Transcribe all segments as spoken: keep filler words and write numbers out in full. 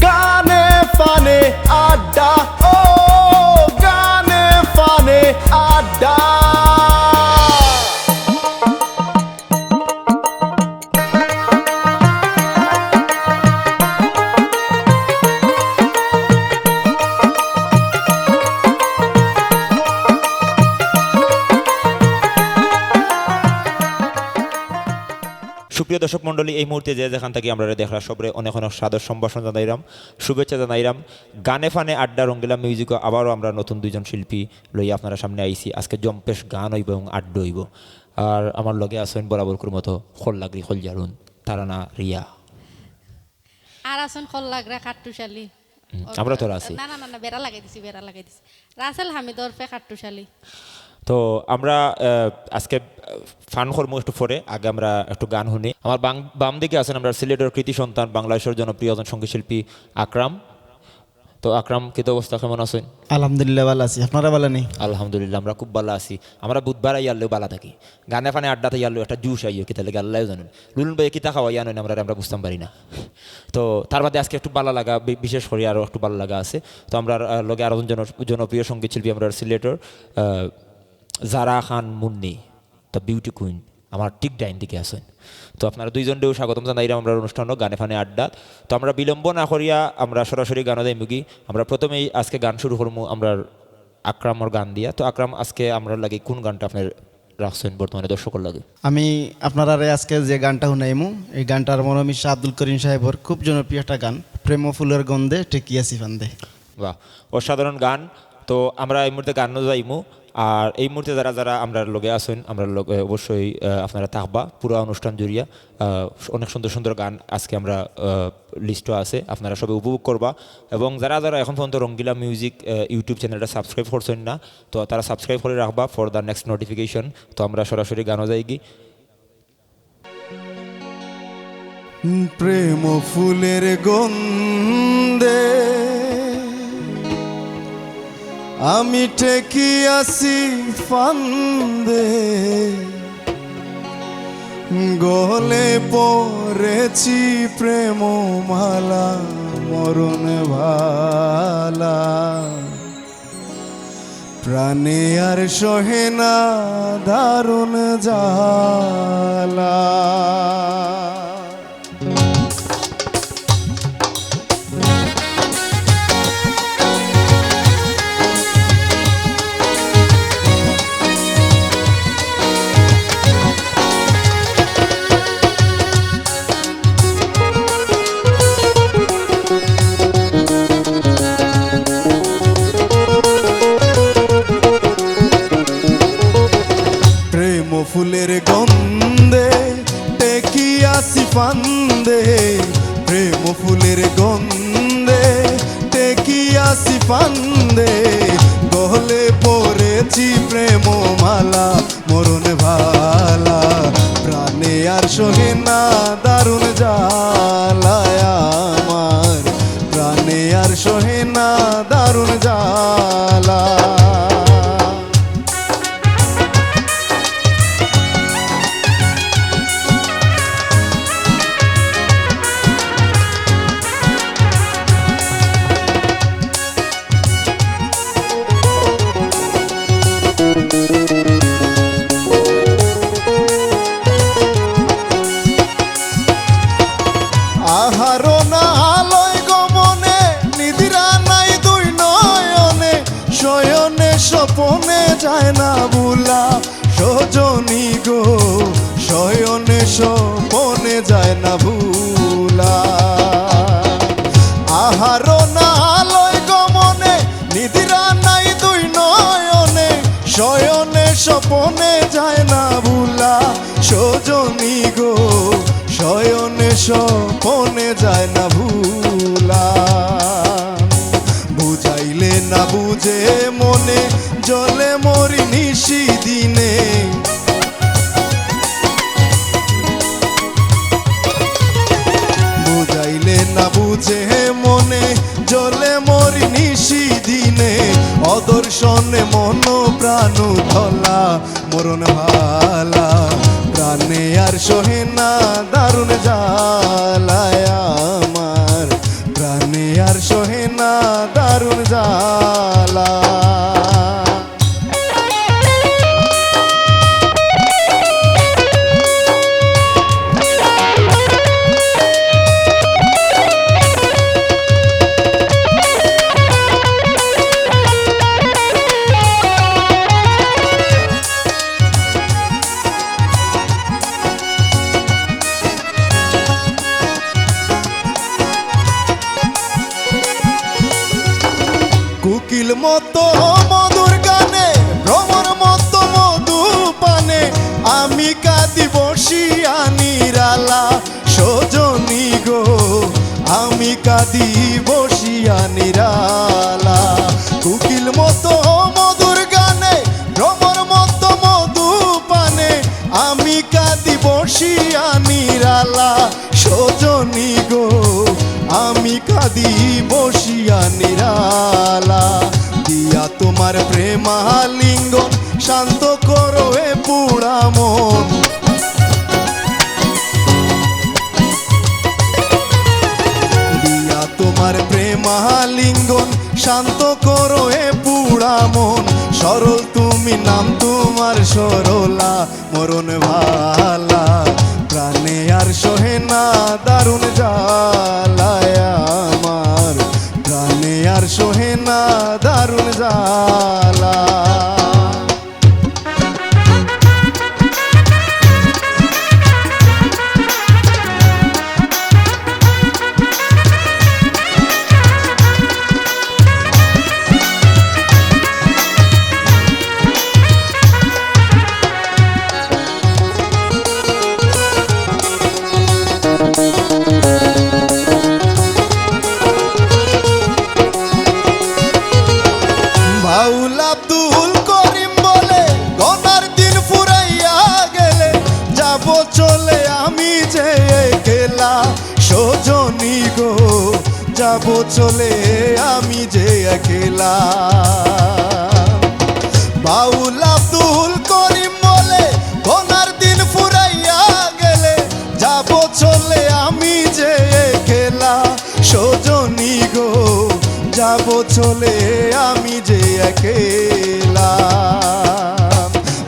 গানে ফানে আড্ডা, ও গানে ফানে আড্ডা। সুপ্রিয় দর্শক মণ্ডলী, এই মুহূর্তে যে যেখান থাকি আমরারে দেখরা সবরে অনেক অনেক সাদর সম্ভাষণ জানাইরাম, শুভেচ্ছা জানাইরাম। গানে ফানে আড্ডা রঙ্গিলা মিউজিকো আবারও আমরা নতুন দুইজন শিল্পী লইয়া আপনারা সামনে আইছি। আজকে জম্পেশ গান অইবো এবং আড্ডা অইবো। আর আমার লগে আছইন বরাবরকুর মতো খল লাগরি খল জারুন তারানা রিয়া। আর আছইন খল লাগরা খাট্টুশালী। হুম, আমরা তো আছি। না, না, না, না, বেড়া লাগাই দিছি, বেড়া লাগাই দিছি। রাসেল হামিদ ওরফে খাট্টুশালী। তো আমরা, আহ, আজকে, আহ, ফান করমু একটু পরে, আগে আমরা একটু গান হুনি। আমার বাং-, বাম দিকে আছইন আমরার সিলেটর কৃতি সন্তান, বাংলাদেশর জনপ্রিয় একজন সঙ্গীত শিল্পী আকরাম। তো আকরাম, কিতা অবস্থা, কেমন আছইন? আলহামদুলিল্লাহ, ভালা আছি। আপনারা ভালা নি? আলহামদুলিল্লাহ, আমরা খুব ভালা আছি। আমরা বুধবার আইয়ারলেও ভালা থাকি। গানে ফানে আড্ডাত আইয়ারলেও একটা জুশ আইও, কিতা লাগি আল্লায়ও জানইন। লুলুন ভাইয়ে কিতা খাওয়াইয়া আনইন আমরারে, আমরা বুঝতাম পারি না। তো তার বাদে আজকে একটু ভালা লাগা, বি-, বিশেষ করি আরো একটু ভালা লাগা আছে। তো আমরার, আহ, লগে আরো একজন জন-, জনপ্রিয় সঙ্গীত শিল্পী আমরার সিলেটর, আহ, জারা খান মুন্নি, the beauty queen, আমার ঠিক ডাইন দিকে আছইন। তো আপনারা দুইজনরেও স্বাগতম জানাইরাম আমরার অনুষ্ঠানো গানে ফানে আড্ডা। তো আমরা বিলম্ব না করিয়া আমরা সরাসরি গানো যাইমুগি। আমরা প্রথমেই আজকে গান শুরু করমু আমরার আকরামর গান দিয়া। তো আকরাম, আজকে আমরার লাগি কোন গানটা আপনে রাখছইন বর্তমানে দর্শকর লাগি? আমি আপনারারে আজকে যে গানটা হুনাইমু, এই গানটার মরমী শাহ আব্দুল করিম সাহেবর খুব জনপ্রিয় একটা গান, প্রেম ফুলের গন্ধে টেকিয়া আছি ফান্দে। বাহ, অসাধারণ গান। তো আমরা এই মুহূর্তে গানো যাইমু। আর এই মুহূর্তে যারা যারা আমরার লগে আছইন, আমরার লগে অবশ্যই, আহ, আপনারা থাকবা পুরা অনুষ্ঠান জুড়িয়া। আহ, অনেক সুন্দর সুন্দর গান আজকে আমরা, আহ, লিস্টো আছে, আপনারা সবে উপভোগ করবা। এবং যারা যারা এখন পর্যন্ত রঙ্গিলা মিউজিক, আহ, YouTube চ্যানেলটা সাবস্ক্রাইব করছইন না, তো তারা সাবস্ক্রাইব করি রাখবা for the next notification। তো আমরা সরাসরি গানো যাইগি। প্রেম ফুলের গন্ধে আমি টেকি আছি ফান্দে, গলে পড়েছি প্রেম মালা মরণ ভালা। প্রাণে আর সহে না দারুণ জ্বালা। প্রেম ফুলের গন্ধে টেকি আছি ফান্দে, প্রেম ফুলের গন্ধে টেকি আছি ফান্দে, গলে পড়েছি প্রেম মালা মরণ ভালা। প্রাণে আর সহে না দারুণ জ্বালা আমার, প্রাণে আর সহে না দারুণ জ্বালা। আহারো না আলোয় গমনে, নিদ্রা নাই দুই নয়নে, শয়নে স্বপনে যায় না ভুলা। সজনী গো, শয়নে স্বপনে যায় না ভুলা। আহারো না আলোয় গমনে, নিদ্রা নাই দুই নয়নে, শয়নে স্বপনে যায় না ভুলা। সজনী গো, শয়নে স্বপনে যায় না ভুলা। বুঝাইলে না বুঝে মনে, জ্বলে মরি নিশি দিনে। বুঝাইলে না বুঝে মনে, জ্বলে মরি নিশি দিনে। অদর্শনে মন প্রাণ থলা মরণ ভালা। প্রাণে আর সহে না দারুণ জ্বালায় আমার, প্রাণে কাঁদি বসিয়া নিরালা, কুকিল মতো মধুর গানে, ভ্রমর মতো মধু পানে, আমি কাঁদি বসিয়া নিরালা। সজনী গো, আমি কাঁদি বসিয়া নিরালা, দিয়া তোমার প্রেমালিঙ্গন শান্ত করো এ পুড়া মন। দিয়া তোমার প্রেমালিঙ্গন শান্ত করো এ পুড়া মন। সরল তুমি নাম তোমার সরলা, মরণ ভালা, প্রাণে আর সহে না দারুণ জ্বালায় আমার, প্রাণে আর সহে না দারুণ জ্বালা। বাউল আব্দুল করিম বলে, গনার দিন ফুরাইয়া গেলে, যাব চলে আমি যে একলা। সজনী গো, যাব চলে আমি যে একলা। বাউল আব্দুল করিম বলে, গনার দিন ফুরাইয়া গেলে, যাব চলে আমি যে একলা। সজনী গো, যাব চলে আমি যে একলা।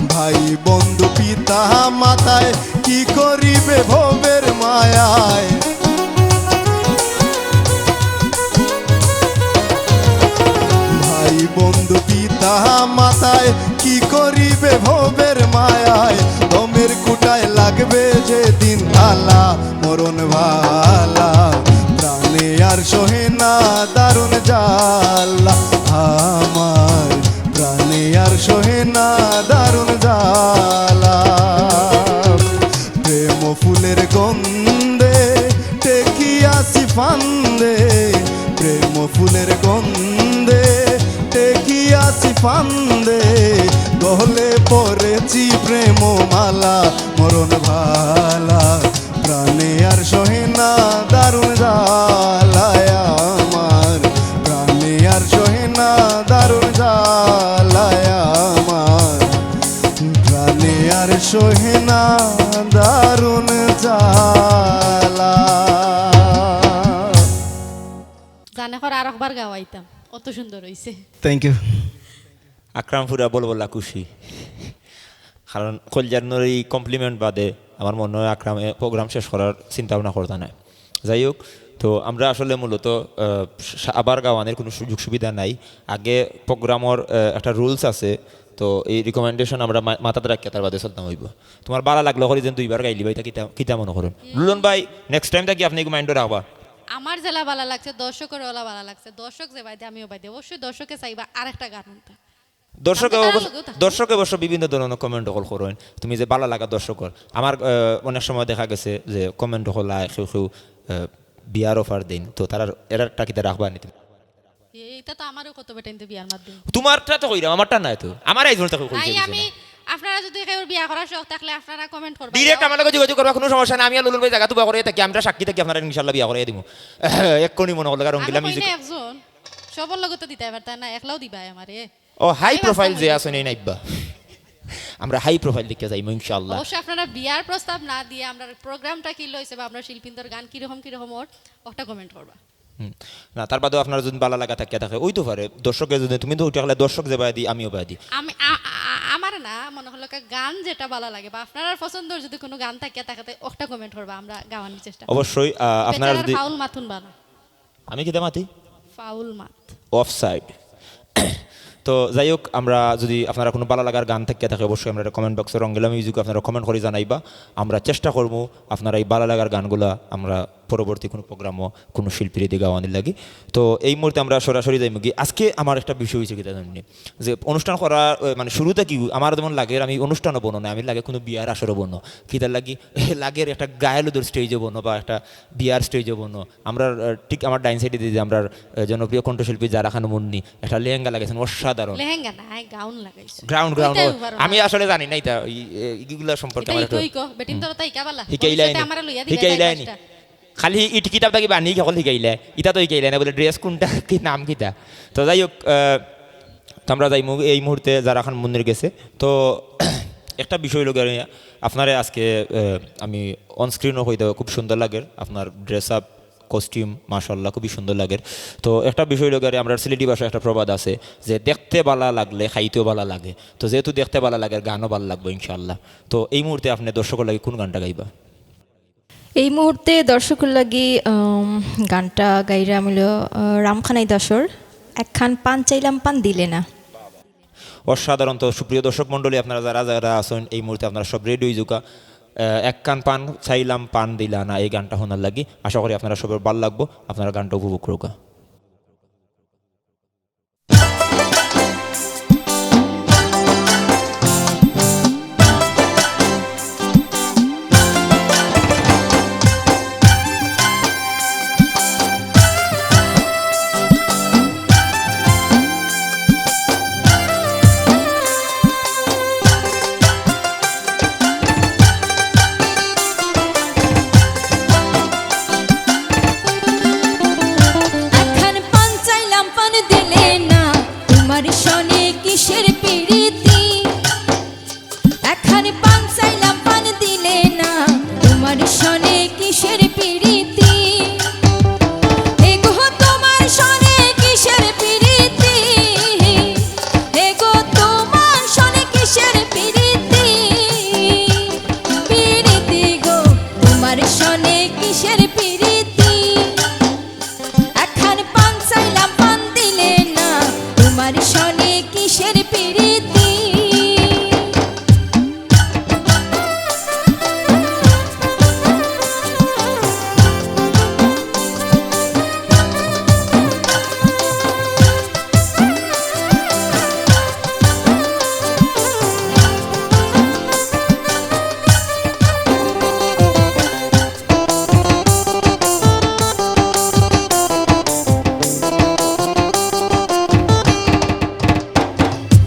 ভাই বন্ধু পিতা মাতায় কি করিবে ভবের মায়ায়। ভাই বন্ধু পিতা মাতায় কি করিবে ভবের মায়ায়। দমের কুটায় লাগবে যে দিন তালা, মরণ ভালা, প্রাণে আর সহে না দারুণ জ্বালা। আমার প্রাণে আর সহে না দারুণ জ্বালা। প্রেম ফুলের গন্ধে টেকিয়াছি ফান্দে, প্রেম ফুলের গন্ধে টেকিয়াছি ফান্দে, গলে পড়েছি প্রেম মালা। মরণ ভালা, প্রাণে আর সহে না দারুণ জ্বালায় আমার, প্রাণে আর সহে না দারুণ জ্বালায় আমার, প্রাণে আর সহে না দারুণ জ্বালা। জানে কর আরকবার গাওয়াইতাম, অত সুন্দর অইছে। Thank you. আকরাম পুরা বলবলা খুশি, কারণ কইলজার নরি কমপ্লিমেন্ট বাদে আমার মনো অয় আকরামে প্রোগ্রাম শেষ করার চিন্তা ভাবনা করতা নায়। যাই হোক, তো আমরা আসলে মূলত, আহ, সা-, আবার গাওয়ানির কুনু সুযোগ সুবিধা নাই। আগে প্রোগ্রামর, আহ, একটা রুলস আছে, তো এই রিকমেন্ডেশন আমরা মা-, মাথাত রাখিয়া তার বাদে চলতাম অইবো। তুমার ভালা লাগলো করি যেন দুইবার গাইলিবায়, ইতা কিতা, কিতা মনো করইন? লুলন ভাই, নেক্সট টাইম থাকি আপনে এগু মাইন্ডো রাখবা। আমার যেলা ভালা লাগছে, দর্শকর ওলা ভালা লাগছে। দর্শক যেবায়দি, আমি ওবায়দি। অবশ্যই দর্শকে চাইবা আরেকটা গান হুনতা। দর্শকে গানটা অবশ্য, কার লগে থাকবো? দর্শকে অবশ্য বিভিন্ন ধরনর কমেন্ট অকল করইন। তুমি যে ভালা লাগা দর্শকর। আমার, আহ, অনেক সময় দেখা গেছে যে কমেন্ট অকল আয়, কেউ কেউ, আহ, বিয়ার অফার দেইন। তো তারার, এরারটা কিতা রাখবা নি তুমি? এ-, ইতা তো আমারও কত বেটাইন্তে বিয়ার মাধ্যমে। তুমারটা তো কইরাম, আমারটা নায় তো। আমার আইজ পর্যন্ত কেউ কইছে নাই, দিছে আমি, না। আপনারা যদি কেউর বিয়া করার শখ থাকলে আপনারা কমেন্ট করবা। ডিরেক্ট আমার লগে যোগাযোগ করবা, কুনু সমস্যা নাই। আমি আর লুলন ভাই জাগা তুবা করিয়া থাকি, আমরা সাক্ষী থাকি আপনারে ইনশাআল্লাহ বিয়া করিয়া দিমু। এক্ষুনি মনো করলে রঙ্গিলা আমি কই মিউজিক। না একজন, সবর লগে তো দিতায় পারতা না, একলাও দিবায় আমারে। ও, হাই আমি প্রোফাইল ব্যস্ত যে হই। আছইন, এই নাইবা। আমরা হাই প্রোফাইল দেখিয়া যাইমু ইনশাআল্লাহ। অবশ্য আপনারা বিয়ার প্রস্তাব না দিয়া আমরার প্রোগ্রামটা কিলা অইছে বা আমরার শিল্পীন্তর গান কিরকম কিরকম অর, ওটা কমেন্ট করবা। হুম। না, তার বাদেও আপনার যদি ভালা লাগা থাকিয়া থাকে, অইতো পারে। দর্শকে যদি, তুমি তো উঠে গেলে দর্শক যেবায়দি, আমি ওবায়দি। আমি, আ-, আ-, আমার না, মনে হলো কা-, গান যেটা ভালা লাগে বা আপনার পছন্দর যদি কুনু গান থাকিয়া থাকে, তে ওটা কমেন্ট করবা, আমরা গাওয়ানির চেষ্টা করব। অবশ্যই, আ, আপনারা বেচারার যদি ফাউল মাত হুনবা না। আমি কিতা মাতি? ফাউল মাত। অফসাইড। তো যাই হোক, আমরা যদি আপনারা কুনু ভালা লাগার গান থাকিয়া থাকে, অবশ্যই আমরারে কমেন্ট বক্সো রঙ্গিলা মিউজিকো আপনারা কমেন্ট করি জানাইবা। আমরা চেষ্টা করমু আপনারা এই ভালা লাগার গানগুলা আমরা পরবর্তী কুনু প্রোগ্রামো কুনু শিল্পীরে দিয়া গাওয়ানির লাগি। তো এই মুহূর্তে আমরা সরাসরি যাইমুগি। আজকে আমার একটা বিষয় অইছে কিতা জানইননি, যে অনুষ্ঠান করার, এ, মানে শুরু থাকি আমার যেমন লাগের আমি অনুষ্ঠানো বনো না, আমি লাগে কুনু বিয়ার আসরো বনো। কিতার লাগি? লাগের একটা গায়ে হলুদর স্টেজো বনো বা একটা বিয়ার স্টেজো বনো। আমরার, এ, ঠিক আমার ডাইন সাইডে দিয়া যে আমরার, এ, জনপ্রিয় কণ্ঠশিল্পী জারা খান মুন্নি একটা লেহেঙ্গা লাগাইছইন, অসাধারণ। লেহেঙ্গা না, গাউন লাগাইছইন। Gown, gown. ওইটাই ও, উবার আমি আসলে জানি না ইতা, ই-, এ, ইগুলা সম্পর্কে ইতা আমার একটু ইকো, ইকো, বেটিন তো তাই ইকা বালা। হিকাইলায়নি। ভবিষ্যতে আমারে লইয়া দিবা হিকাইলায়নি। কাজটা। খালি ইট কিতাব থাকি বানি হকল হিকাইলায়। ইতা তো হিকাইলায় না, বুলে ড্রেস কুনটা, কি নাম কিতা। তো যাই হোক, আহ, তো আমরা যাইমু এই মুহূর্তে জারা খান মুন্নির গেছে। তো একটা বিষয় অইলো গিয়া, আপনারে আজকে, আহ, আমি on screen-ও কইতে খুব সুন্দর লাগের, আপনার dress up, costume, মাশাআল্লাহ, খুবই সুন্দর লাগের। তো একটা বিষয় অইলো গিয়া, আমরার সিলেটি ভাষায় একটা প্রবাদ আছে যে, "দেখতে বালা লাগলে খাইতেও বালা লাগে।" তো যেহেতু দেখতে বালা লাগের, গানও বালা লাগবো ইনশাআল্লাহ। তো এই মুহূর্তে আপনে দর্শকর লাগি কুন গানটা গাইবা? এই মুহূর্তে দর্শকর লাগি, উম, গানটা গাইরাম অইলো, আহ, রামখানাই দাসর, "একখান পান চাইলাম পান দিলে না।" অসাধারণ। তো সুপ্রিয় দর্শক মণ্ডলী, আপনারা যারা যারা আছইন, এই মুহূর্তে আপনারা সব ready অইযুক্কা, আহ, "একখান পান চাইলাম পান দিলা না" এই গানটা হুনার লাগি। আশা করি আপনারা সবার ভালা লাগবো, আপনারা গানটা উপভোগ করুক্কা। একখান পান চাইলাম পান দিলে না, তোমার সনে কিসের পিরিতি? একখান পান চাইলাম পান দিলে না, তোমার সনে কিসের পিরিতি? এগো তোমার সনে কিসের পিরিতি? এগো তোমার সনে কিসের পিরিতি? পিরিতি গো, তোমার সনে কিসের পিরিতি? একখান পান চাইলাম পান দিলে না, তোমার সনে কিসের পিরিতি?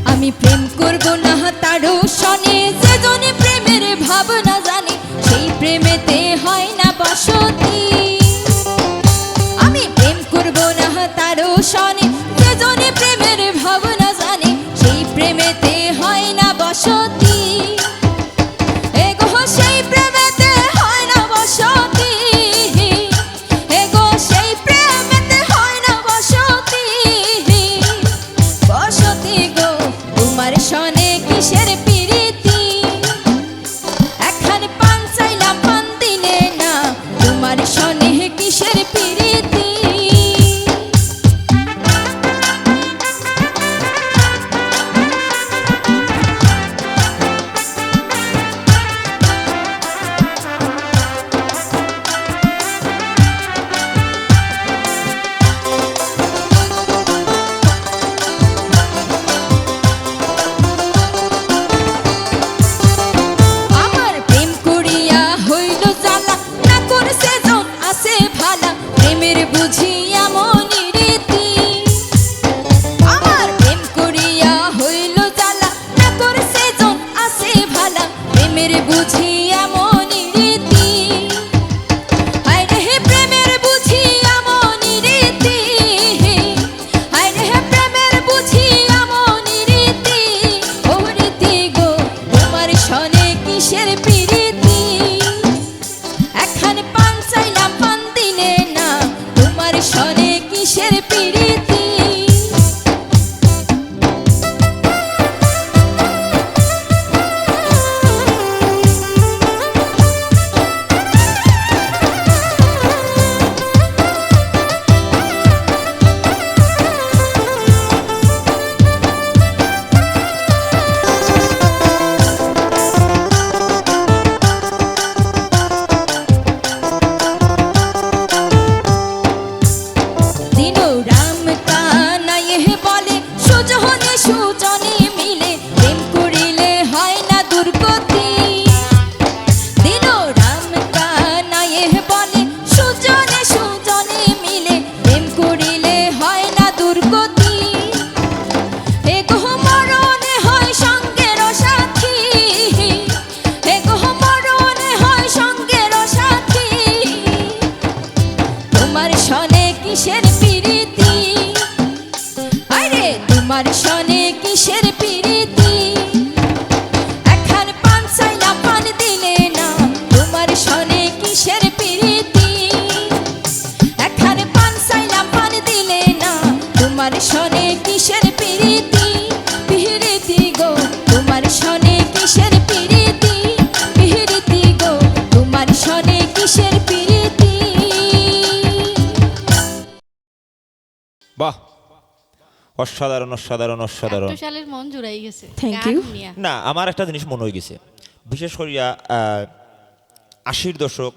আমি প্রেম করব না তারও সনে, যে জনে প্রেমের ভাবনা জানে, সেই প্রেমেতে হয় না বসতি। আমি প্রেম করব না তারও সনে, যে জনে প্রেমের ভাবনা জানে, সেই প্রেমেতে হয় না বসতি। এগো সেই প্রেমেতে হয় না বসতি, এগো সেই প্রেমেতে হয় না বসতি, বসতি গো, তোমার সনে কিসের পিরিতি? একখান পান চাইলাম পান দিলে না, তোমার সনে কিসের পিরিতি? অসাধারণ, অসাধারণ, অসাধারণ। আটশো সালের মন জুড়াই গেছে। Thank গান you। নিয়া। না, আমার একটা জিনিস মনে হয়ে গেছে, বিশেষ করিয়া আহ, আশির দশক,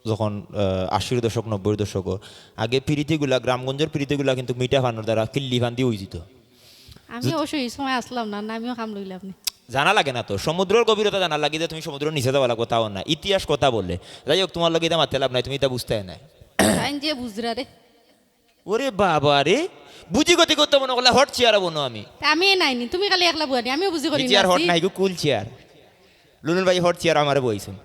যখন আহ, আশির দশক, নব্বইর দশক, আগে পিরিতিগুলা, গ্রামগঞ্জের পিরিতিগুলা কিন্তু মিঠা পানর দ্বারা কিল্লি পান দিয়া হয়ে যেত। আমি অবশ্য এই সময় আসলাম না, না আমিও কাম লইলাম না। জানা লাগে না তো, সমুদ্রের গভীরতা জানা লাগে যে তুমি সমুদ্রের নিচে যাওয়া লাগবো, তাও না, ইতিহাস কথা বলে। যাই হোক, তোমার লগে এটা মাতে লাভ নাই, তুমি এটা বুঝতে নাই। তাই যে বুঝরা রে। ওরে বাবা রে, বুঝি গতি করতে মনে করলে হট চেয়ার বনো আমি। তা আমি এই নাইনি, তুমি খালি একলা বুয়ানি, আমিও বুঝি করি চেয়ার না হট আছি। নাই গো, কুল চেয়ার। লুলুন ভাই হট চেয়ার আমারে বইছেন।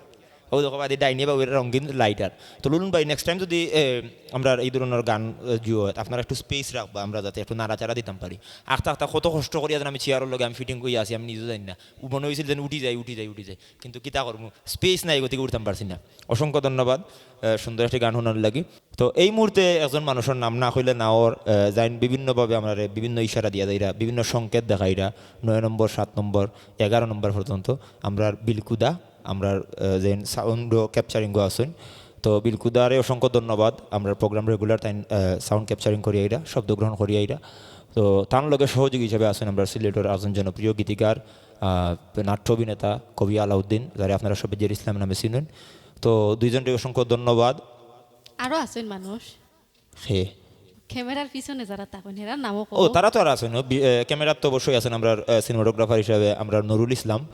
ও দেখো বাদে ডাইনে বাবু, এটা রঙিন লাইটার। তো লুলুন ভাই, নেক্সট টাইম যদি এ, আমরা এই ধরনের গান এ, জুও হয়, আপনারা একটু স্পেস রাখবা, আমরা যাতে একটু নাড়াচাড়া দিতাম পারি। আখতা আখতা কত কষ্ট করিয়া যেন আমি চেয়ারের লগে আমি ফিটিং করিয়া আছি, আমি নিজেও জানি না। উ মনে হয়েছিল যেন উঠি যাই, উঠি যাই, উঠি যাই, কিন্তু কিতা করবো, স্পেস নাই, গতিকে উঠতাম পারছি না। অসংখ্য ধন্যবাদ আহ, সুন্দর একটি গান শোনার লাগি। তো এই মুহূর্তে একজন মানুষের নাম না কইলে না ওর আহ, যাইন বিভিন্নভাবে আমরা বিভিন্ন ইশারা দিয়া যাইরা, বিভিন্ন সংকেত দেখাইরা, নয় নম্বর, সাত নম্বর, এগারো নম্বর পর্যন্ত। আমরা বিলকুদা, আমরা আহ, যে সাউন্ড ক্যাপচারিং আছেন, তো বিলকুদারে অসংখ্য ধন্যবাদ। আমরা প্রোগ্রাম রেগুলার তাই সাউন্ড ক্যাপচারিং করি আইরা, শব্দ গ্রহণ করি আইরা। তো তার লগে সহযোগী হিসেবে আছেন আমরা সিলেটের একজন জনপ্রিয় গীতিকার, আহ, নাট্য অভিনেতা কবি আলাউদ্দিন, যারা আপনারা সবাই জের ইসলাম নামে চিনেন। তো দুইজনকে অসংখ্য ধন্যবাদ। আরো আছেন মানুষ হে ক্যামেরার পিছনে যারা থাকেন, এরা নামও ও, কব। তারা তো আর আছেন, বি- এ, ক্যামেরার তো অবশ্যই আছেন আমরা সিনেমাটোগ্রাফার হিসাবে আমরা নুরুল ইসলাম।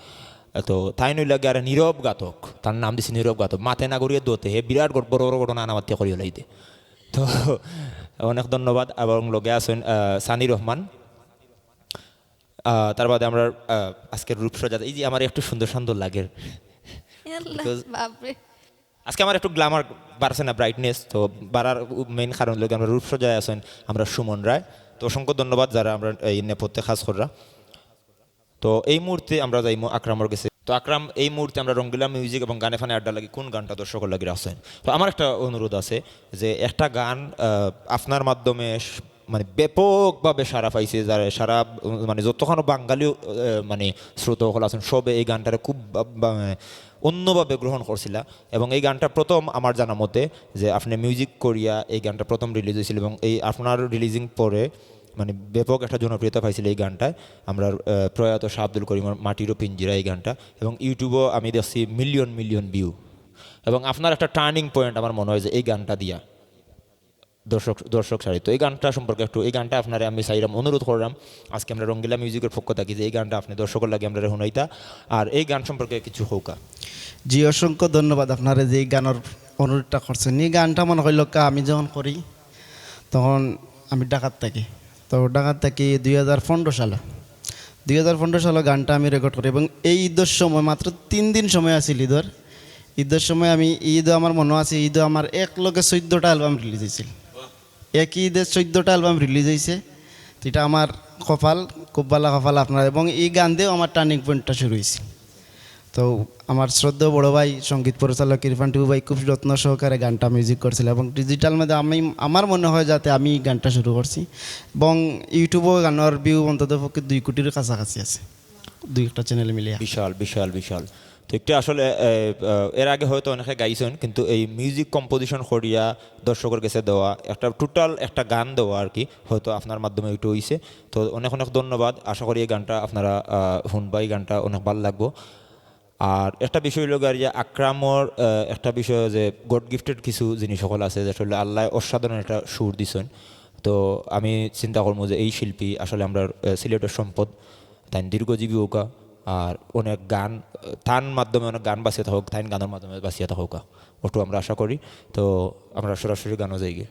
এ, তো তাই নইলে আগে আর নীরব ঘাতক, তার নাম দিছি নীরব ঘাতক, মাতে না করিয়ে দোতে, হে বিরাট গড়- বড় বড় ঘটনা আনামাত্তি করিয়ে লাইতে। তো অনেক ধন্যবাদ। এবং লগে আছেন আহ, সানি রহমান। আহ, তার বাদে আমরা আহ, আজকের রূপসজ্জা, এই যে আমার একটু সুন্দর সুন্দর লাগে। আল্লাহ, because- বাপরে। আজকে আমার একটু গ্ল্যামার বাড়ছে না, ব্রাইটনেস, তো বাড়ার মেইন কারণ লগে আমরা রূপসজ্জায় আছেন আমরা সুমন রায়। তো অসংখ্য ধন্যবাদ যারা আমরা এই নেপথ্যে কাজ কররা। তো এই মুহূর্তে আমরা যাইমু আকরামর গেছে। তো আকরাম, এই মুহূর্তে আমরা রঙ্গিলা মিউজিক এবং গানে ফানে আড্ডা লাগি কোন গানটা দর্শকর লাগি রাখছেন? তো আমার একটা অনুরোধ আছে যে একটা গান আহ, আপনার মাধ্যমে স- মানে ব্যাপকভাবে সারা পাইছে, যারা সারা উম, মানে যতক্ষণ বাঙালি আহ, মানে শ্রোতা সকল আছেন সবে এই গানটারে খুব বা- বা- অন্যভাবে গ্রহণ করছিলা। এবং এই গানটা প্রথম আমার জানা মতে যে আপনি মিউজিক করিয়া এই গানটা প্রথম রিলিজ হয়েছিল এবং এই আপনার রিলিজিং পরে মানে ব্যাপক একটা জনপ্রিয়তা পাইছিল এই গানটায়। আমরা আহ, প্রয়াত শাহ আব্দুল করিমর মাটিরও পিঞ্জিরা এই গানটা, এবং ইউটিউবও আমি দেখছি মিলিয়ন মিলিয়ন ভিউ। এবং আপনার একটা টার্নিং পয়েন্ট আমার মনে হয় যে এই গানটা দিয়া দর্শক দর্শক সারি। তো এই গানটা সম্পর্কে একটু, এই গানটা আপনারে আমি চাইরাম অনুরোধ করলাম আজকে আমরা রঙ্গিলা মিউজিকের পক্ষ থাকি যে এই গানটা আপনি দর্শকর লাগি আমরা শুনাইতা, আর এই গান সম্পর্কে কিছু কউক্কা। জি, অসংখ্য ধন্যবাদ আপনারে যে এই গানের অনুরোধটা করছেন। এই গানটা মনে হইল কা আমি যখন করি তখন আমি ঢাকাত থাকি, তো ঢাকাত থাকি দুই হাজার পনেরো সালে, দুই হাজার পনেরো সালে গানটা আমি রেকর্ড করি এবং এই ঈদের সময় মাত্র তিন দিন সময় আছিল ঈদের। ঈদের সময় আমি, ঈদও আমার মনে আছে, ঈদও আমার এক লগে চোদ্দটা অ্যালবাম রিলিজ হয়েছিল, একই ঈদে চোদ্দটা অ্যালবাম রিলিজ হয়েছে। তো এটা আমার কপাল, খুব ভালো কপাল আপনার। এবং এই গান দিয়েও আমার টার্নিং পয়েন্টটা শুরু হয়েছে। তো আমার শ্রদ্ধেয় বড় ভাই সঙ্গীত পরিচালক ইরফান টিপু ভাই খুব যত্ন সহকারে গানটা মিউজিক করছিল এবং ডিজিটাল মধ্যে আমি, আমার মনে হয় যাতে আমি গানটা শুরু করছি এবং ইউটিউবও গানের ভিউ অন্তত পক্ষে দুই কোটির কাছাকাছি আছে দুই একটা চ্যানেল মিলিয়ে। বিশাল, বিশাল, বিশাল। তো একটা আসলে এ, এ, এর আগে হয়তো অনেকে গাইছেন, কিন্তু এই মিউজিক কম্পোজিশন করিয়া দর্শকর গেছে দেওয়া একটা টোটাল একটা গান দেওয়া আর কি, হয়তো আপনার মাধ্যমে ওইটা হইছে। তো অনেক অনেক ধন্যবাদ। আশা করি এই গানটা আপনারা আহ, শুনবা, এই গানটা অনেক ভালো লাগবো। আর একটা বিষয় হইল গিয়া যে আকরামর আহ, একটা বিষয় যে গড গিফটেড কিছু জিনিস সকল আছে, যেটা হলো আল্লাহ অসাধারণ একটা সুর দিছেন। তো আমি চিন্তা করবো যে এই শিল্পী আসলে আমরা আহ, সিলেটের সম্পদ, তাই দীর্ঘজীবী হউক্কা। আর অনেক গান, তান মাধ্যমে অনেক গান বাঁচিয়া থাকুক, তাই গানের মাধ্যমে বাঁচিয়া থাকুক্কা, ওটু আমরা আশা করি। তো আমরা সরাসরি গানও যাই গিয়ে।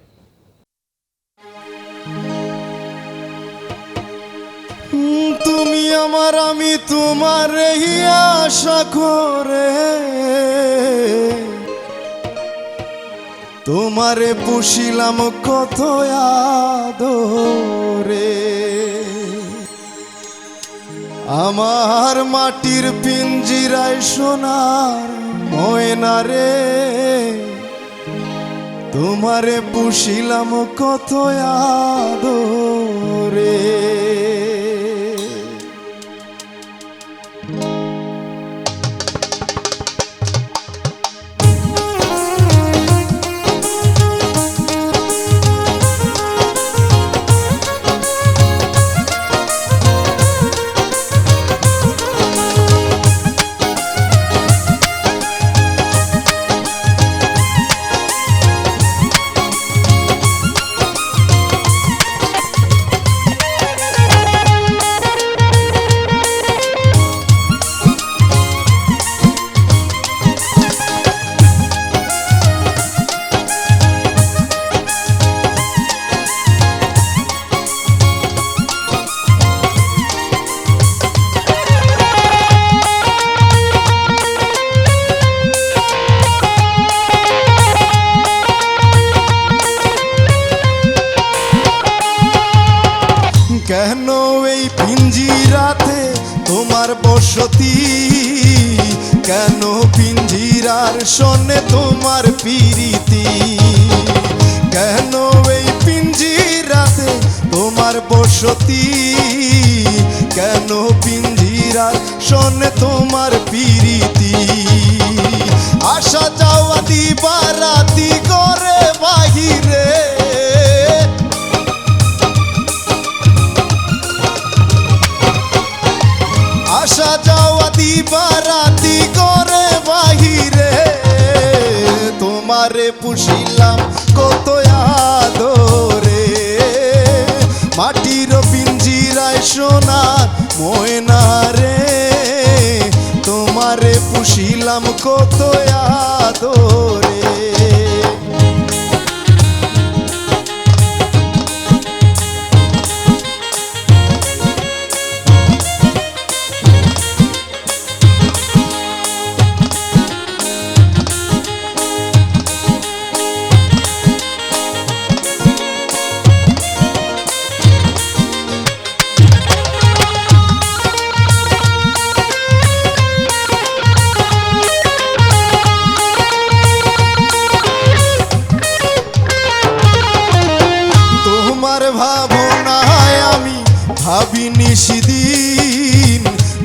তুমি আমার, আমি তোমার, এই আশা করে তোমারে পুষিলাম কত আদরে। আমার মাটির পিঞ্জিরায় সোনার ময়না রে, তোমারে পুষিলাম কত আদরে। বসতি, কেন পিঞ্জিরার সনে তোমার পিরিতি? কেন এই পিঞ্জিরাতে তোমার বসতি? কেন পিঞ্জিরার সনে তোমার পিরিতি? আসা যাওয়া দিবা রাতি ঘরে বাহিরে, আসা যাওয়া দিবা রাতি ঘরে বাহিরে। তোমারে পুষিলাম কত আদরে, মাটির পিঞ্জিরায় সোনার ময়না রে। তোমারে পুষিলাম কত আদরে। তোমার ভাবনায় আমি ভাবি নিশিদিন,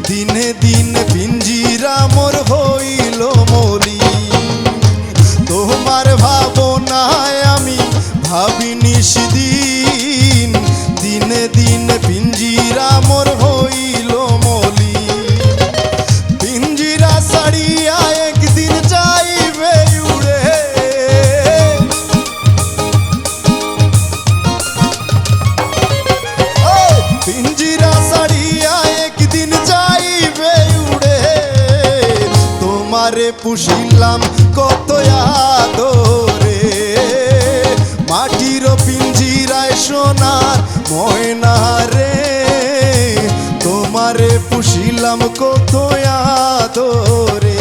দিনে দিনে পিঞ্জিরা মোর হইল মলিন। তোমার ভাবনায় আমি ভাবি নিশিদিন, দিনে দিনে পিঞ্জিরা মোর হইল মলিন। পিঞ্জিরা ছাড়িয়া একদিন যাইবে উড়ে। ও, পিঞ্জিরা ছাড়িয়া একদিন যাইবে উড়ে। তোমারে পুষিলাম কত আদরে, মাটির পিঞ্জিরায় সোনার ময়না রে। তোমারে পুষিলাম কত আদরে।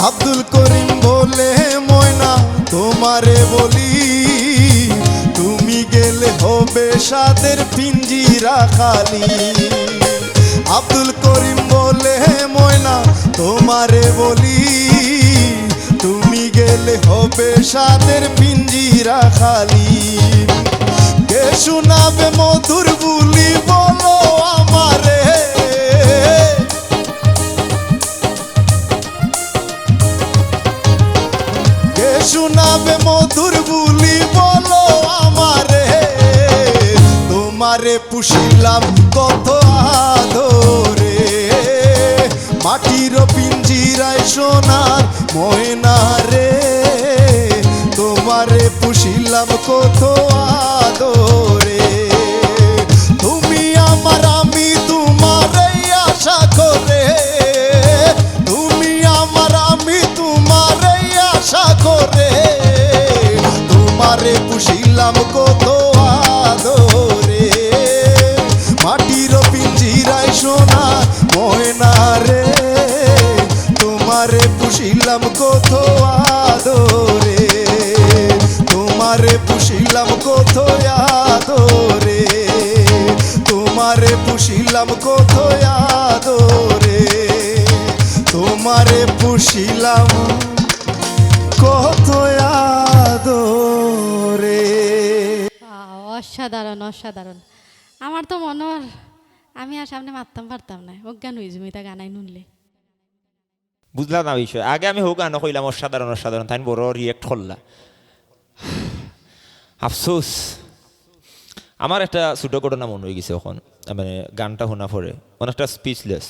আব্দুল করিম বলে, ময়না তোমারে বলি, তুমি গেলে হবে সাদের পিঞ্জিরা খালি। আব্দুল করিম বলে, ময়না তোমারে বলি, তুমি গেলে হবে সাদের পিঞ্জিরা খালি। কে শোনাবে মধুর বুলি বলো আমারে? কে শোনাবে মধুর বুলি বলো আমারে? তোমারে পুষিলাম কত আদরে, মাটির পিঞ্জিরায় সোনার ময়না রে। তোমারে পুষিলাম কত আদরে, তুমি আমার আমি তোমার এই আশা করে, তুমি আমার আমি তোমার এই আশা করে। তোমারে পুষিলাম কত আদরে, মাটির পিঞ্জিরায় সোনার ময়না রে। তোমারে পুষিলাম কত আদরে, তোমারে পুষিলাম কত আদরে, তোমারে পুষিলাম কত আদরে, তোমারে পুষিলাম কত আদরে। আহ, অসাধারণ, অসাধারণ। আমার তো মনে হয় আমি আর সামনে মারতাম পারতাম না, অজ্ঞান হয়ে যাবো এটা গানাই নুনলে। বুঝলা না বিষয়? আগে আমি হউ গানও কইলাম অসাধারণ, অসাধারণ, তাইন বড় react করলা। আফসোস, আমার একটা ছোট ঘটনা মনে হয়ে গেছে এখন, মানে গানটা শোনা পরে অনেকটা speechless।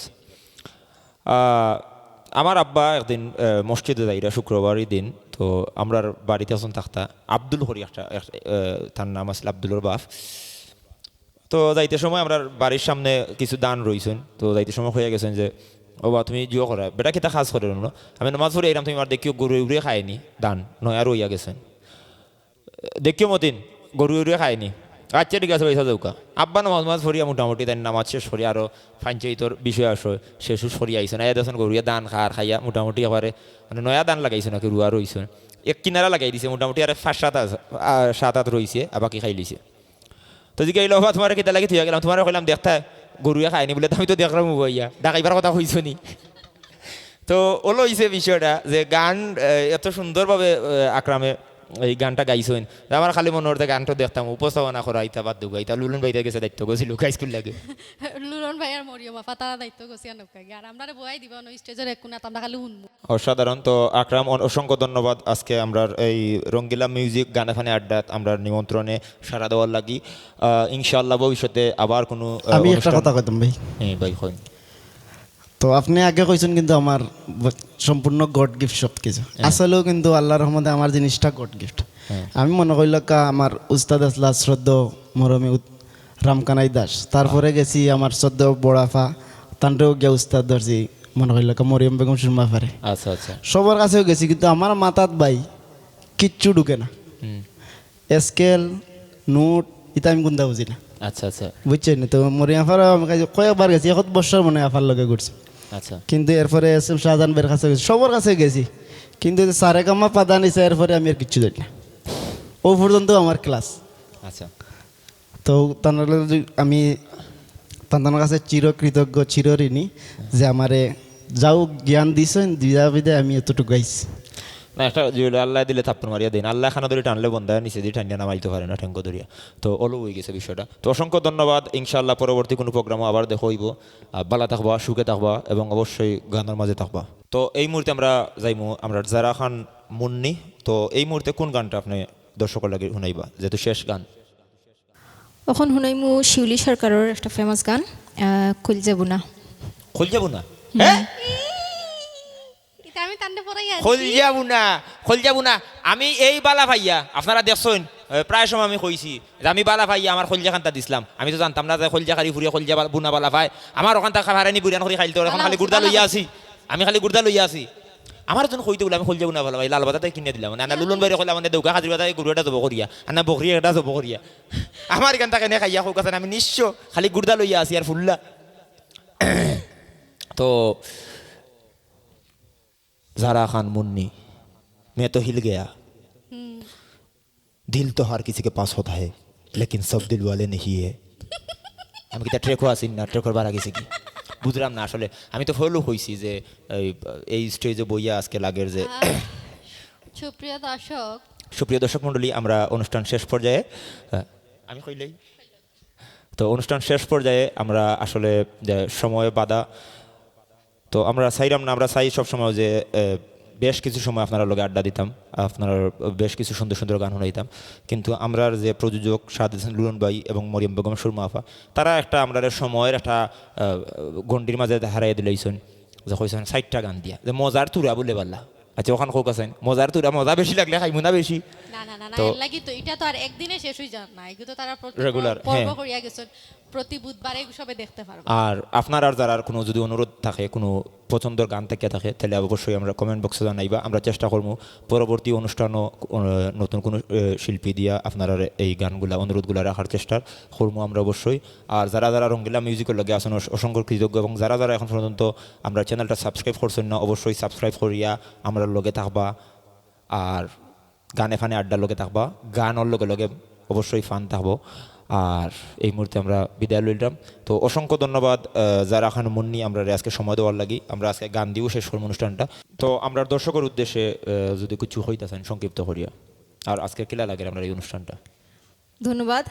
আহ, আমার আব্বা একদিন, আহ, মসজিদে যাইরা শুক্রবারই দিন, তো আমরার বাড়িত একজন থাকতা, আব্দুল করি একটা, এক-, আহ, তার নাম আছিল আব্দুলর বাপ। তো যাইতে সময় আমরার বাড়ির সামনে কিছু ধান রইছইন, তো যাইতে সময় কইয়া গেছইন যে, "ও বা, তুমি জুয়ো করা, বেটা কিতা কাজ করে না? আমি নমাজ পড়ি আইরাম, তুমি আমার দেখিও গরু উড়ে খায়নি, ধান নয়া রইয়া গেছে।" দেখিও মতিন, গরু উড়ে খায়নি। আচ্ছা, ঠিক আছে, পয়সা দেউকা। আব্বা নমাজ, নমাজ পড়িয়া মোটামুটি তাই নামাজ শেষ করি আরো পঞ্চায়েতর বিষয় আসো, শেষ উস করি আইসো না। এ দেখছেন গরুয়ে ধান খার খাইয়া মোটামুটি একেবারে মানে নয়া ধান লাগাইছো নাকি রুয়া রইছো। এক কিনারা লাগাই দিছে, মোটামুটি আর পাঁচ সাত আছ-, আ, সাত আত রইছে, আর বাকি খাই লিছে। তো জিজ্ঞাসা, "ও বা, তোমারে কিতা লাগি থইয়া গেলাম? তোমারে কইলাম দেখতা, গরুয়ে খায়নি।" বলে, "আমি তো দেখলাম উবাইয়া, ডাকাইবার কথা কইছো নি?" তো ওলো হইছে বিষয়টা যে গান, আহ, এত সুন্দরভাবে, আহ, আকরামে এই গানটা গাইছইন। যে আমার খালি মনে হচ্ছে গানটা দেখতাম, উপস্থাপনা করা, ইতা বাদ দেবো, ইতা লুলন ভাইরে গেছে দায়িত্ব গেছিল হাই স্কুল লাগে। লুলন ভাই আর মরিয়ম আফা তারা দায়িত্ব গেছে আনকা গিয়া। আর আমরারে বয়াই দিবা, অন্য স্টেজের এক কোণাত আমরা খালি হুনমু। অসাধারণ। তো আকরাম, অন-, অসংখ্য ধন্যবাদ আজকে আমরার এই রঙ্গিলা মিউজিক গানে ফানে আড্ডাত আমরার নিমন্ত্রণে সাড়া দেওয়ার লাগি। আহ, ইনশাআল্লাহ ভবিষ্যতে আবার কোনো, আহ, আমি একটা অনুষ্ঠান কথা কইতাম ভাই। হ্যাঁ ভাই, কইন। তো আপনি আগে কইছেন কিন্তু আমার ব-, সম্পূর্ণ গড গিফট সব কিছু। হ্যাঁ। আসলেও কিন্তু আল্লাহর রহমতে আমার জিনিসটা গড গিফট। হ্যাঁ। আমি মনে করিলাম কা আমার উস্তাদ আসলা শ্রদ্ধেয় মরমী উত-, রামকানাই দাস, তারপরে গেছি আমার শ্রদ্ধেয় বড়াফা, তানরেও গিয়া উস্তাদ ধরছি, মনে করিলাম কা মরিয়ম বেগম সুরমা আফারে। আচ্ছা, আচ্ছা। সবার কাছেও গেছি, কিন্তু আমার মাথাত ভাই কিচ্ছু ঢুকে না। হুম। স্কেল, নোট, ইতা আমি কুন্তা বুঝি না। আচ্ছা, আচ্ছা। বুঝছেন নি? তো মরিয়ম আফার আমি কাছে কয়েকবার গেছি, এক বছর মনে হয় আফার লগে ঘুরছি। আচ্ছা। কিন্তু এরপরে এস এম শাহজাহান ভাইয়ের কাছে গেছি, সবার কাছে গেছি, কিন্তু এই যে সারেগামা পাদা নিচা, এরপরে আমি আর কিচ্ছু জানি না। ও পর্যন্ত আমার ক্লাস। আচ্ছা। তো তানর লগে আমি তানর কাছে চিরকৃতজ্ঞ, চিরঋণী, যে আমারে যাও জ্ঞান দিছেন, দিয়া বিদে আমি এতটুকু গাইছি। না, একটা যে আল্লাহ দিলে থাপ্পড় মারিয়া দেন, আল্লাহ খানা ধরে টানলে বন্ধা নিচে দিয়ে টানিয়া নামাইতে পারে না ঠেঙ্গো ধরিয়া। তো অলো হয়ে গেছে বিষয়টা। তো অসংখ্য ধন্যবাদ। ইনশাআল্লাহ পরবর্তী কোনো প্রোগ্রামও আবার দেখা হইব। আহ, বালা থাকবা, সুখে থাকবা এবং অবশ্যই গানের মাঝে থাকবা। তো এই মুহূর্তে আমরা যাইমু আমরা জারা খান মুন্নি। তো এই মুহূর্তে কোন গানটা আপনি দর্শকর লাগি শুনাইবা, যেহেতু শেষ গান? অখন শুনাইমু শিউলি সরকারর একটা ফেমাস গান, আহ, কইলজা বুনা। কইলজা বুনা? হুম। হ্যাঁ? ইতা আমি তান্ডে পড়াই আছি। কইলজা বুনা, কইলজা বুনা। আমি এই বালা পাইয়া, আপনারা দেখছইন, এ, প্রায় সময় আমি কইছি যে আমি বালা পাইয়া আমার কইলজা খান্তা দিছলাম। আমি তো জানতাম না যে কইলজা খারি ফুরিয়া কইলজা বাল-, বুনা বালা পায়। আমার ওখান থাকা ফারানি বুড়ান করি খাইলতো, এখন বালা খালি হইছে, গুর্দা বালা লইয়া হইছে। আছি। আমি খালি গুর্দা লইয়া আছি। আমার জন কইতে বলে আমি কইলজা বুনা বালা পাই, লাল বাতাতে কিনে দিলাম। না, না, আল্লাহ। লুলন বাইরে কইলাম, মানে দৌকা খাজির বাতাতে গরু এটা জব করিয়া। আর না বকরি এটা জব করিয়া। আমার এখান থেকে নে খাইয়া কৌক আছে না, আমি নিঃস্ব, খালি গুর্দা লইয়া আছি আর ফুল্লা। তো জারা খান মুন্নি, मैं तो हिल गया। হুম। दिल तो हर किसी के पास होता है, लेकिन सब दिल वाले नहीं है। আমি কিতা ট্র্যাকও আছি না, ট্র্যাকর বারা গেছে কি? বুঝলাম না আসলে। আমি তো ফলো কইছি যে এই, এই স্টেজে বইয়া আজকে লাগের যে আহ, সুপ্রিয় দর্শক। সুপ্রিয় দর্শক মণ্ডলী, আমরা অনুষ্ঠান শেষ পর্যায়ে, আহ, আমি কইলেই? তো অনুষ্ঠান শেষ পর্যায়ে আমরা আসলে যে সময় বাধা, তো আমরা চাইলাম না, আমরা চাই সবসময় যে, এ, বেশ কিছু সময় আপনারা লগে আড্ডা দিতাম, আপনারা বেশ কিছু সুন্দর সুন্দর গান শুনাইতাম, কিন্তু আমরার যে প্রযোজক সাদ হোসেন লুলন ভাই এবং মরিয়ম বেগম সুরমা আফা, তারা একটা আমরার সময়ের একটা, আহ, গণ্ডির মাঝে হারাই দিলাইছইন, যে কইছইন ষাটটা গান দিয়া, যে মজার তুরা বলে বালা। আচ্ছা, ওখান কৌক আছেন, মজার তুরা, মজা বেশি লাগলে খাইমু না বেশি। না, না, না, না, তো এর লাগি তো, এটা তো আর একদিনে শেষ হয়ে যার না, এগুলো তো তারা প্রতি regular, পর্ব, পর্ব হ্যাঁ। করিয়া গেছেন, প্রতি বুধবারে সবে দেখতে পারবো। আর আপনার আর যারার কোনো যদি অনুরোধ থাকে, কোনো পছন্দর গান থেকে থাকে, তাহলে অবশ্যই আমরা কমেন্ট বক্সে জানাইবা। আমরা চেষ্টা করবো পরবর্তী অনুষ্ঠানও, আহ, নতুন কোনো, আহ, শিল্পী দিয়া আপনার এই গানগুলা, অনুরোধগুলা রাখার চেষ্টা করবো আমরা অবশ্যই। আর যারা যারা রঙ্গিলা মিউজিকের লগে আছেন, অস-, অসংখ্য কৃতজ্ঞ, এবং যারা যারা এখন পর্যন্ত আমরা চ্যানেলটা সাবস্ক্রাইব করছেন না, অবশ্যই সাবস্ক্রাইব করিয়া আমরা লগে থাকবা। আর গানে ফানে আড্ডার লগে থাকবা, গানর লগে লগে অবশ্যই ফান থাকবো। আর এই মুহূর্তে আমরা বিদায় লইলাম। তো অসংখ্য ধন্যবাদ, আহ, জারা খান মুন্নি, আমরা আজকে সময় দেওয়ার লাগি। আমরা আজকে গান দিয়েও শেষ করবো অনুষ্ঠানটা। তো আমরা দর্শকের উদ্দেশ্যে, আহ, যদি কিছু কইতা চান সংক্ষিপ্ত করিয়া, আর আজকে কিলা লাগে আমরা এই অনুষ্ঠানটা? ধন্যবাদ।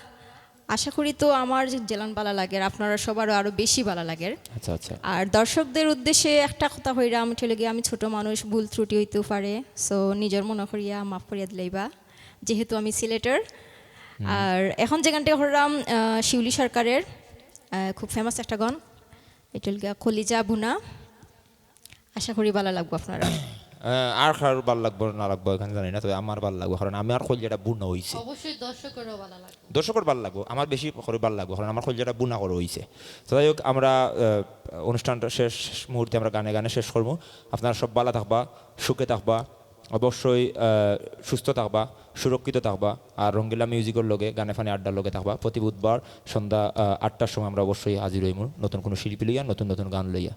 আশা করি তো আমার যে জেলান বালা লাগের, আপনারা সবারও আরো বেশি বালা লাগের। আচ্ছা, আচ্ছা। আর দর্শকদের উদ্দেশ্যে একটা কথা কইরাম, এটা হলো গিয়ে আমি ছোট মানুষ, ভুল ত্রুটি হইতেও পারে, সো নিজের মনে করিয়া মাফ করিয়া দিলাইবা, যেহেতু আমি সিলেটের। হুম। আর এখন যে গানটা করলাম, আহ, শিউলি সরকারের, আহ, খুব ফেমাস একটা গান, এটা হলো গিয়া কলিজা বুনা। আশা করি বালা লাগবো আপনারা। আহ, আর কারোর ভালা লাগবো না লাগবো এখান জানি না, তবে আমার ভালা লাগবো, কারণ আমার কইলজাটা বুনা অইছে। অবশ্যই দর্শকরও ভালা লাগবো। দর্শকর ভালা লাগবো, আমার বেশি করি ভালা লাগবো, কারণ আমার কইলজাটা বুনা করা অইছে। তো যাই হোক, আমরা, আহ, অনুষ্ঠানটা শেষ মুহূর্তে আমরা গানে গানে শেষ করমু। আপনারা সব ভালা থাকবা, সুখে থাকবা, অবশ্যই, আহ, সুস্থ থাকবা, সুরক্ষিত থাকবা। আর রঙ্গিলা মিউজিকর লগে, গানে ফানে আড্ডার লগে থাকবা। প্রতি বুধবার সন্ধ্যা, আহ, আটটার সময় আমরা অবশ্যই হাজির অইমু নতুন কোনো শিল্পী লইয়া, নতুন নতুন গান লইয়া।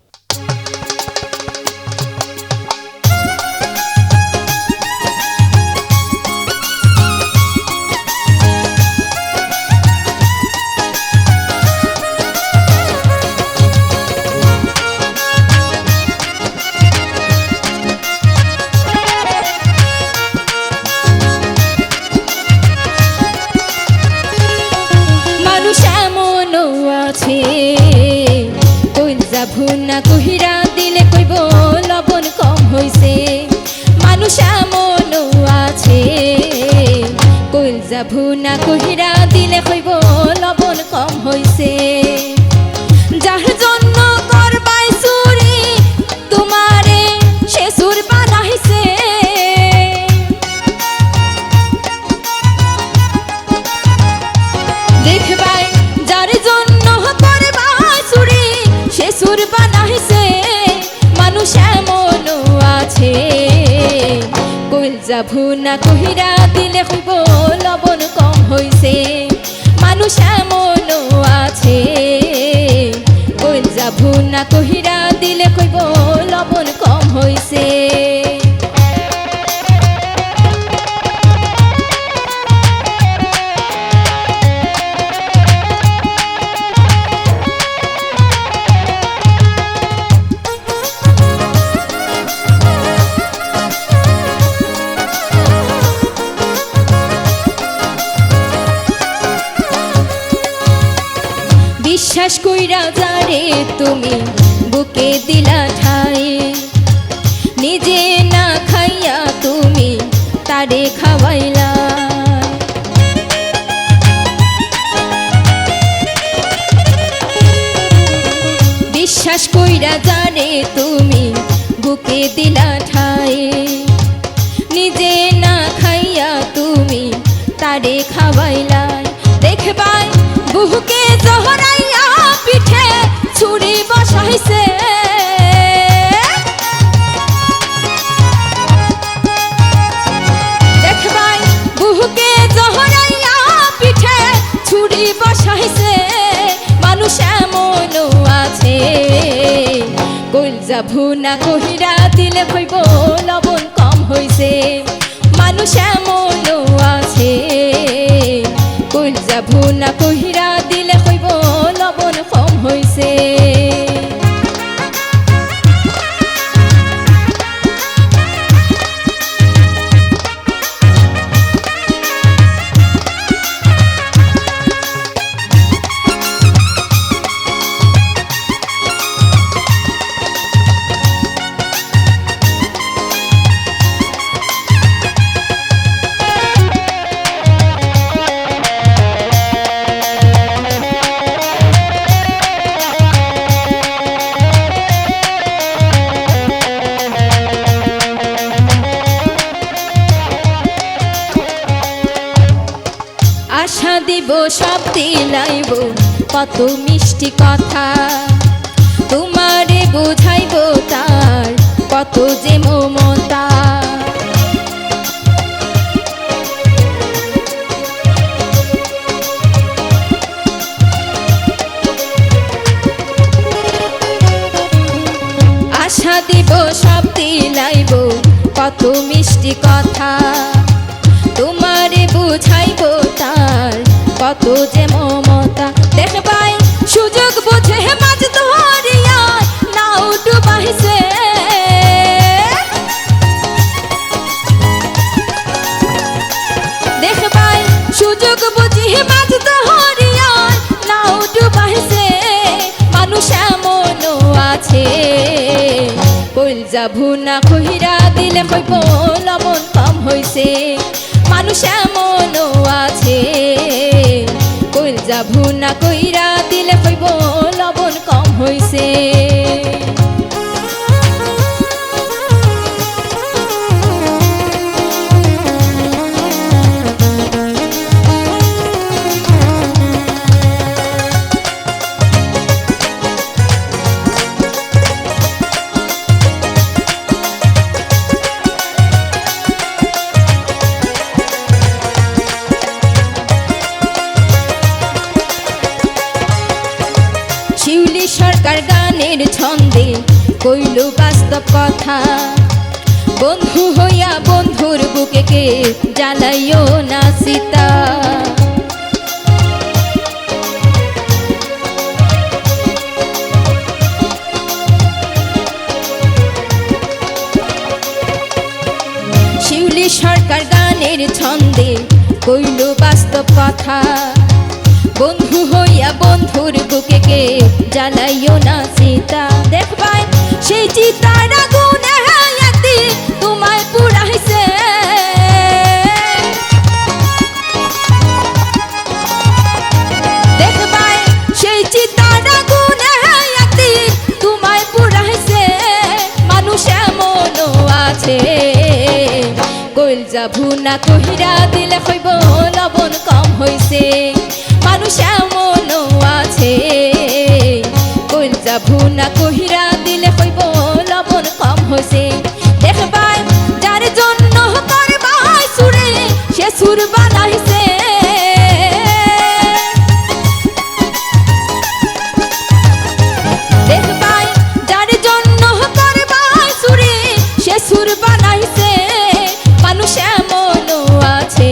মানুষ এমনও আছে, কইলজা ভুনা কইরা দিলে কইবো লবণ কম হইছে। মানুষ এমনও আছে, কইলজা ভুনা কইরা দিলে কইবো লবণ কম হইছে। যার জন্য করবায় চুরি, তোমারে সে চুর বানাইছে। দেখবায় যার জন্য করবায় চুরি, সে চুর বানাইছে। মানুষ এমনও আছে, কইলজা ভুনা কইরা দিলে কইবো লবণ কম হইছে। মানুষ এমনও আছে, কইলজা ভুনা কইরা দিলে কইবো লবণ কম হইছে। বিশ্বাস কইরা যারে তুমি বুকে দিলা ঠাই, নিজে না খাইয়া তুমি তারে খাওয়াইলা। বিশ্বাস কইরা যারে তুমি বুকে দিলা ঠাই, নিজে না খাইয়া তুমি তারে খাওয়াইলায়। দেখবায় বুকে জহরাইয়া পিঠে ছুরি বসাইছে। দেখবায় বুকে জহরাইয়া পিঠে ছুরি বসাইছে। মানুষ এমনও আছে, কইলজা ভুনা কইরা দিলে কইবো লবণ কম হইছে। মানুষ এমনও আছে, কইলজা ভুনা কইরা দিলে কইবো লবণ কম হইছে। আশা দিব সব দিলাইব, কত মিষ্টি কথা তোমারে বুঝাইব, তার কত যে মমতা। আশা দিব সব দিলাইব, কত মিষ্টি কথা তোমারে বুঝাইব, তার কত যে মমতা। দেখবায় সুযোগ বুঝে মাছ ধরিয়া নাও ডুবাইছে। দেখবায় সুযোগ বুঝে মাছ ধরিয়া নাও ডুবাইছে। মানুষ এমনও আছে, কইলজা ভুনা কইরা দিলে কইবো লবণ কম হইছে। মানুষ এমনও আছে, কইলজা ভুনা কইরা দিলে কইবো লবণ কম হইছে। এর ছন্দে কইল বাস্তব কথা। বন্ধু হইয়া বন্ধুর বুকে কে জ্বালাইও না চিতা। শিউলি সরকার গানের ছন্দে কইল বাস্তব কথা। বন্ধু হইয়া বন্ধুর বুকে কে জ্বালাইও না চিতা। দেখবায় সেই চিতার আগুনে একদিন তোমায় পুড়াইছে। দেখবায় সেই চিতার আগুনে একদিন তোমায় পুড়াইছে। মানুষ এমনও আছে, কইলজা ভুনা কইরা দিলে কইব লবণ কম হইছে। মানুষ এমনও আছে, কইলজা ভুনা কইরা দিলে কইব লবণ কম হইছে। দেখবায় যার জন্য করবায় চুরি, সে চুর বানাইছে। দেখবায় যার জন্য করবায় চুরি, সে চুর বানাইছে। মানুষ এমনও আছে,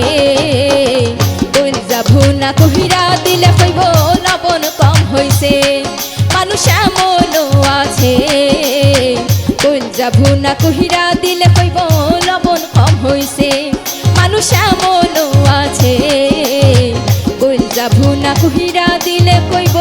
কইলজা ভুনা কইরা দিলে কইব লবণ কম হইছে। মানুষ এমনও আছে, কইলজা ভুনা কইরা দিলে কইব লবণ কম হইছে। মানুষ এমনও আছে, কইলজা ভুনা কইরা দিলে কইব